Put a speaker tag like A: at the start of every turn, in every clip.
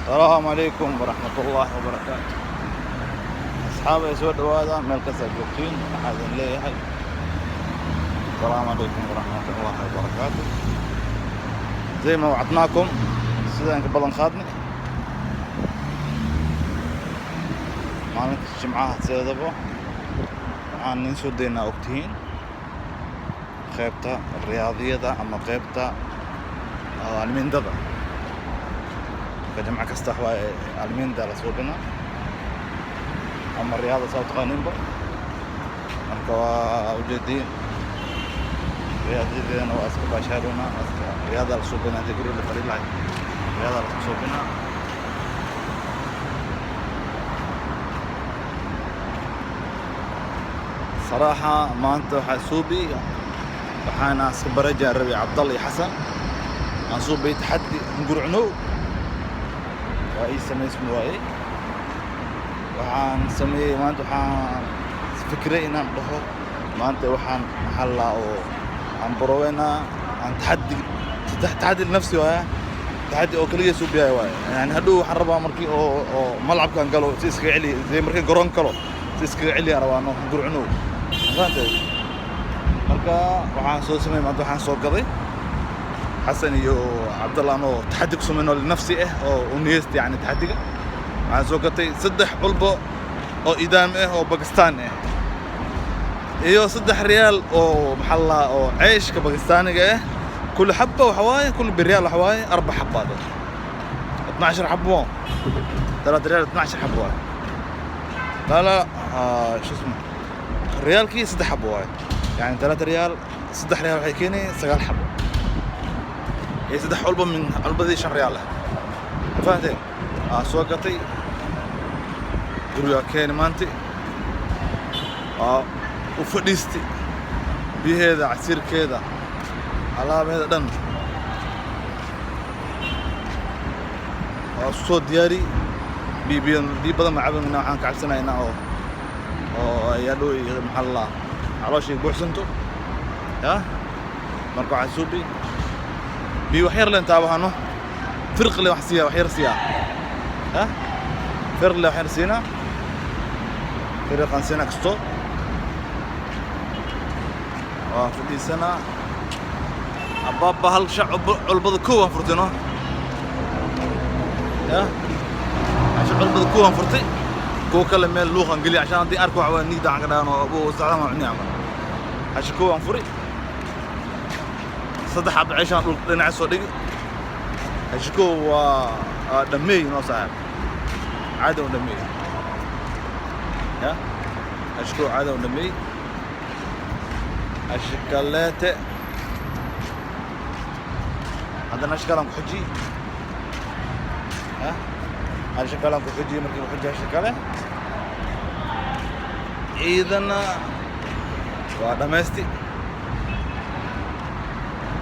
A: Asalaamu calaykum waraxmatullaahi wabarakaatu. Asxaabay, soo dhowaada meel kastaa joogtiin. Waxaa idin leeyahay asalaamu calaykum waraxmatullaahi wabarakaatu. زي ما وعدناكم, sidaan ka ballan qaadnay, maalinta Jimcaha sideedaba waxaan idin soo daynaa, ogtihiin, qaybta riyaadiyada ama qaybta almiindada. Marka jimco kasta waxa waaye almiinda la suubinaa ama riyaada, saa u taqaaniinba. Marka waa ujeediin, riyaadadeena waa iska baashaarona, waa iska riyaada la suubinaa. Inta guriga la fadhi lahay, riyaada la suubinaa. صراحة maanta waxaa suubi, waxaana iska barajaa rabay Cabdalla iyo Xasan aan suubay taxaddi hungurcnow. Waa ii samaysmi waayey. Waxaan sameeyey maanta, waxaan fikray inaan dhaho maanta waxaan maxaa oo aan baroweynaa, aan taxaddi, taxaddi nafsi waaya, taxaddi oo kaliya suubiyaay waaye. Yani hadhow waxaan rabaa markii oo malcabkaan galo si iskaga celiya, si markii garoon galo si iskaga celiya rabaa no hungurcnow, fahamtay? Marka waxaan soo sameeyey maanta, waxaan soo gaday Xasan iyo Cabdalla anoo taxaddi ku sameynoo linafsi ah oo u niyeysta. Yani taxaddiga waxaan soo gatay saddex culbo oo idaam ah oo Bakistaan ah iyo 3 riyaal oo maxaa la oo ceeshka Bakistaaniga ah. كل حبة waxa waaye, كل بريال waxa waaye أربع حبات، 12 حبة. 3 ريال 12 حبة waaye. لا لا، شو اسمه، ريالkii saddex xabo waaye. Yani 3 riyaal, 3 riyaal waxay keenay sagaal xabo iyo saddex culbo min culbadii 5 riyaal ah, fahanteen? Soo gatay, gurigaa keeni maanta, waa u fadhiistay, biyaheeda, casiirkeeda, alaabaheeda dhan waa isku soo diyaari. Biyo biyo biyo badan ma cabin, waxaan ka cabsanaynaa oo ay hadhow maxaa la caloosha buuxsanto ya. Marka waxaa suubi biyo wax yar leen taabahano, firq le wax siiya, wax yar siiya ya, firq le wax yar siinaa, firqaan siinaa kasto. Waa fadhiisanaa abbaabba hal shac culbada kow aan furtay no ya, casha culbada kow aan furtay, kuwa kale meel luuqan geliya cashaan haddii arko waxa waa niigda aan ka dhaano abu saxdan waan cuni camal. Casha kow aan furi, saddex xabo ceeshaan dhul dhinaca soo dhigi. Casha kow waa dhammeey noo saaxiib, caadi u dhammeey ya. Casha kow caadi u dhammeey. Casha kaleete haddana casha kale aan ku xijiyey ya, casha kale aan ku xijiyey. Markii ku xijiyey casha kale ciidana waa dhammaysti,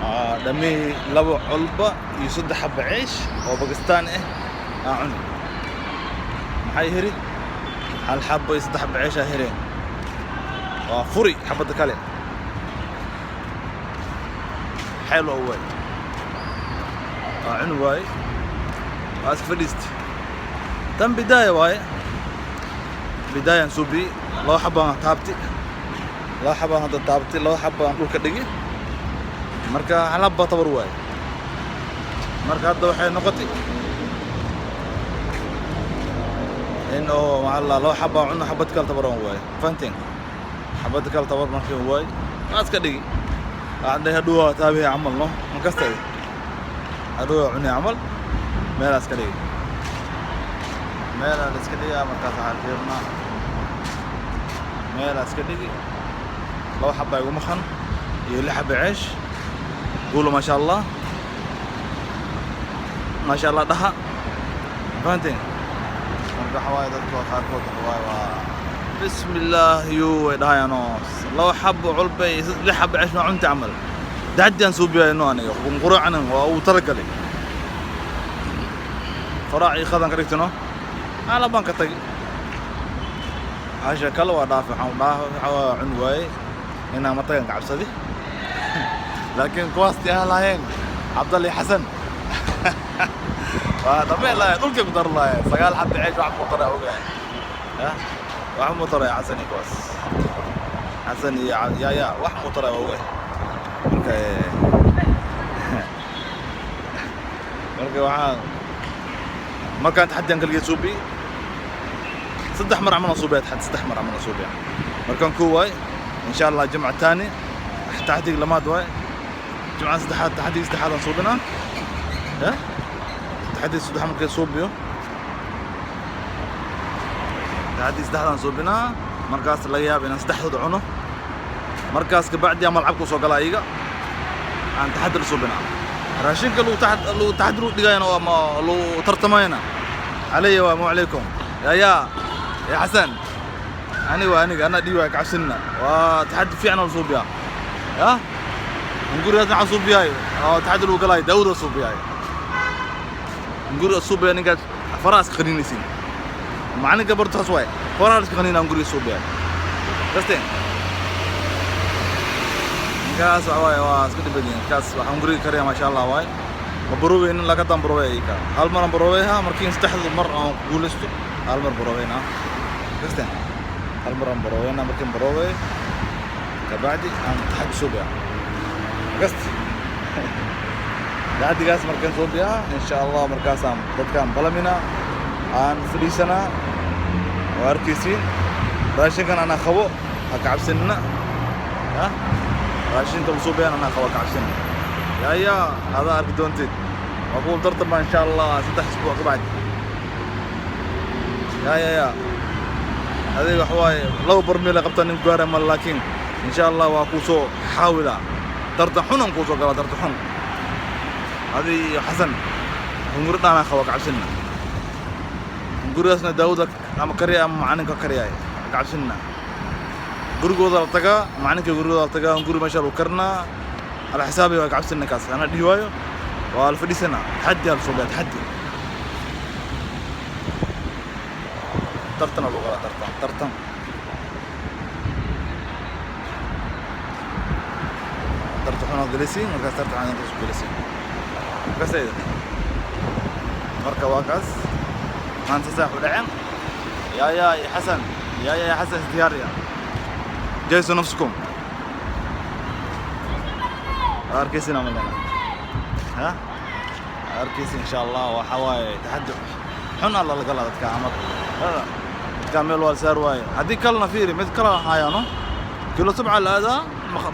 A: waa dhammeey laba culba iyo saddex xaba ceesh oo Bakistaan ah aan cuni. Maxay heri? Hal xabo iyo saddex xaba ceesh aa hereen. Waa furi xabadda kale, xeel waa waay, waa cuni waaye, waa iska fadhiisti. Tan bidaaya waaye, bidaayaan suubi, laba xabaan taabti, laba xabaan hadda taabti, laba xabaan dhulka dhigi. Marka hal xabba tabar waaye. Marka hadda waxay noqotay in oo maxaa la laba xabaa cuno, xabad kale tabar aan waaye, fahanteen? Xabad kale tabar markii waaye, waa iska dhigi. Waxaan dhahay hadhow waa taabihi camal no, ma kasta hadhow waa cuni camal, meelaa iska dhigi, meelaa la iska dhigaa. Markaas waxaan fiirnaa meelaa iska dhigi, laba xaba igu maqan iyo lix xaba ceesh. Guulo, maasha Allah, maasha Allah dhaha, fahanteen? Marka waxa waaye dadka qaarkood waxa waaye waa bismi illaah yo way dhahayaanoo laba xabo culba iyo lix xabo ceesh maa cunti camal. Daxaddi aan suubiyayno aniga quracanan waa uu talagalay faraac iyo qadan ka dhigtino, ala baan ka tagi. Hasha kale waa dhaafay, waxaan dhaafay waxa waa cuni waaye inaan matagan ka cabsadi, laakiin kuwaastii ah lahaayeen Cabdalla iyo Xasan. Waa dhameen lahayn, dhulkay ku dari lahayn. 9 xabba ceesh wax mu taray ogahay. Ya, wax mu taray Xasan iyo kuwaas, Xasan iyo ya wax mu taray ogahay. Marka marka waxaan markaan taxaddiyan kaligay suubi 3 mar camal aan suubiya taxaddi, 3 mar camal aan suubiya. Markaan koo waay, insha Allah jimca taani taxaddiga lamaad waay, jimca saddexaad taxaddiga saddexaad aan suubinaa. Ya, taxaddiga saddex markay suubiyo, taxaddiga saddexdaan suubinaa. Markaas laga yaaba inaan saddexdooda cuno. Markaas kabacdi aan malcabka usoo gala, iyaga aan taxaddi la suubinaa. Raashinka lagu lagu taxaddi lagu dhigayana ama lagu tartamayna calaya waa mu calaykum. Ya ya ya Xasan, aniga waa aniga anaa dhiibi waay kacabsanina. Waa taxaddi fiican oo la suubiyaa. Ya, hungurigaas maxaa suubiyaay oo taxaddi lagu galaayo? Daawuda suubiyaay hunguriga suubiya. Ninkaas faraha iska qaniinaysiin, macalinka barto saas waay, faraha iska qaniina hunguriga suubiyaay kasteen. Ninkaas waxa waaye waa iska dhib badan. Ninkaas waxaan hunguriga kariya, maasha Allah waay. Ma baroobaynin, lakataan baroobay ika hal mar aan baroobayha. Markii saddexda mar aan ku guulaysto, hal mar baroobayna kasteen, hal mar aan baroobayna. Markiin baroobay kabacdi aan taxaddi suubiyaa kast. Taxaddigaas markaan suubiyaa, insha Allah markaasaan dadkaan balamina aan fadhiisanaa oo arkaysiin. Raashinkan anaa qabo, ha ka cabsanina. Ya, raashinka la suubiyaan anaa qabo, ha ka cabsanina. Ya ya, adaa arki doontid. Waa kuwa tartama insha Allah 3 isbuuc ka bacdi. Ya ya ya, adiga waxa waaye 2 barmiil ay qabtaa nin gaara mal, laakiin insha Allah waa kuu soo xaawilaa tartan xun aan kuu soo galaa, tartan xun adi iyo Xasan. Hunguri dhaanaa qaba, ka cabsanina. Hungurigaasna Daawuda ama kariya ama macalinka kariyaay, ka cabsanina. Gurigooda la tagaa, macalinka gurigooda la tagaa, hunguri meesha lagu karinaa ala xisaabi waa. Ka cabsanina kaas anaa dhihi waayo. Waa la fadhiisanaa, taxaddi aa la soo biyaa, taxaddi tartan aa lagu galaa, tartan tartan tartan xun aad galaysiin. Markaas tartan xun aad galaysiin markaas. Marka waa kaas maanta saax u dhaceen. Ya ya ya Xasan, ya ya ya Xasan, isdiyaariya, jaysu nafsukum. Arkaysin amalena ha arkaysin insha Allah. Waxa waaye taxaddi xun alla laga laa dadka camal, dadka meel waa la saar waaye. Haddii kalena fiiri mid kala hayaano kilo 7 la aadaa,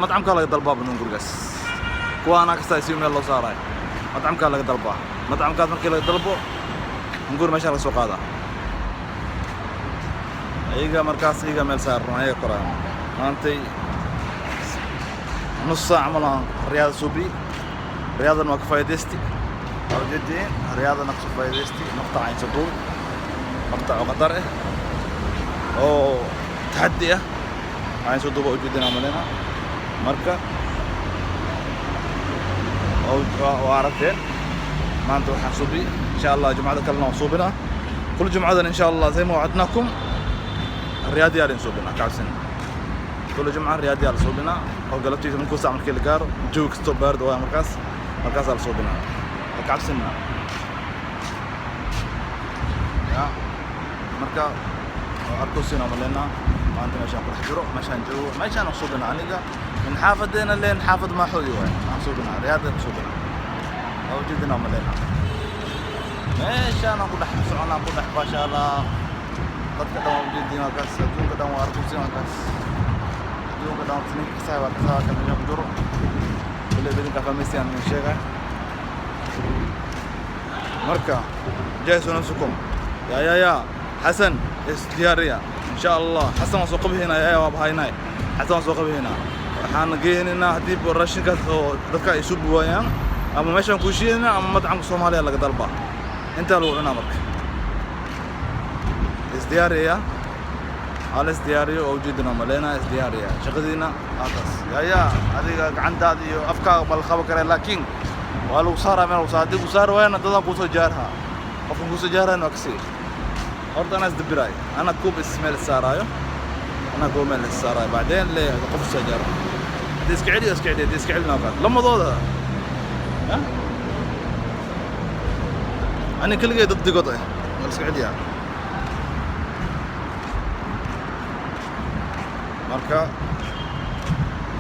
A: madcamkaa laga dalbaa badan gurigaas. Kuwa anaa kastaa si meel loo saarayo, madcamkaa laga dalbaa. Madcamkaas markii laga dalbo, hunguri meeshaa laga soo qaadaa iyaga. Markaas iyaga meel saaran ayaga koraan. Maantay nus saac camal aan riyaada suubi, riyaadan waa ka faa'iidaysti. Waa ujeediin, riyaadana kasoo faa'iidaysti. Maqtaca insa duub, maqtac oo khatar ah oo taxaddi ah waxaan soo duuba ujeedin amalena. Marka waa aragteen maanta waxaan suubi. Insha Allah jumcada kalena waan suubinaa, kul jumcadan insha Allah زي ما وعدناكم riyaadi yaa suubinaa kacabsin. Kul jumca riyaadi yaa la suubinaa oo galabtiisa markuu saac markii la gaaro, jawi kastoo baarda waaya, markaas markaasaa la suubinaa, ha kacabsinaa. Ya, marka waa arkosiin amalena maanta meeshaan ku dhex jiro, meeshaan joogo, meeshaan aan suubinaa aniga min xaafadeena leen xaafad maaxoodi waay aan suubinaa, riyaada ku suubinaa. Waa ujeedina amalena meeshaan aan ku dhex soconaa, ku dhex baashaalaa. Dadka dhan waa ujeedin, waa kaas. Adduunka dhan waa arkosiin, waa kaas. Adduunka dhan ninka kasaay waa kasaa kan meesha ku jiro. Kulley idinkaa fahmaysiyan idin sheegay. Marka jahizuu nafsukum. Ya ya ya Xasan, isdiyaariya insha Allah. Xasan waan soo qabihaynaa. Ya ya, waa bahaynay, Xasan waan soo qabihaynaa. Waxaan geynaynaa haddii raashinkaas oo dadka ay suubi waayaan, ama meeshaan ku heshiinayna ama madcamka Soomaaliya laga dalbaa, intaa lagu cunaa. Marka isdiyaariya, hala isdiyaariyo. Oo ujeedina maleynaa isdiyaariya shaqadiina halkaas. Ya ya, adiga gacantaada iyo afkaaga ma la qaban karee, laakiin waa lagu saaraa meel lagu saara. Haddii ku saari waayana dadaan kuusoo jaarhaa, qofkan kuusoo jaarhayna waa kasii. Horta anaa isdabiraayo, anaa kuub is meel issaaraayo, anaa kuub meel issaaraayo, bacdeen le qof soo jaaro. Haddii iska celiyo iska celiyo, haddii iska celina waa qaad lamadooda. Ha? Ani keligay dad digood ah waa la iska celiyaa. Marka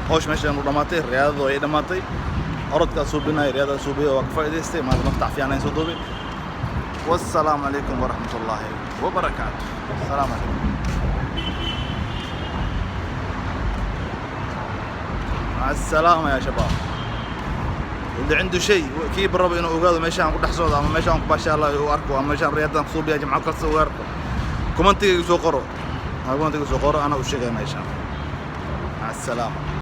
A: hawsh meeshaan u dhammaatay, riyaadadu ay dhammaatay, orodkaa suubinaya, riyaadadaa suubiya, waa ka faa'idaystay maanta. Maqtac fiican ayaan soo duubay. Wassalaamu calaykum waraxmat ullaahi wabarakaatu. Asalaamu calaykum, مع السلامة يا شباب. اللي عنده شيء kii rabo inuu ogaado meeshaan ku dhex socdo ama meeshaan ku baashaalayo uu arko ama meeshaan riyadan ku suubiya jimco kasta uu arko, commentiga soo qoro, commentiga soo qoro, ana u sheegay meeshaan. مع السلامة.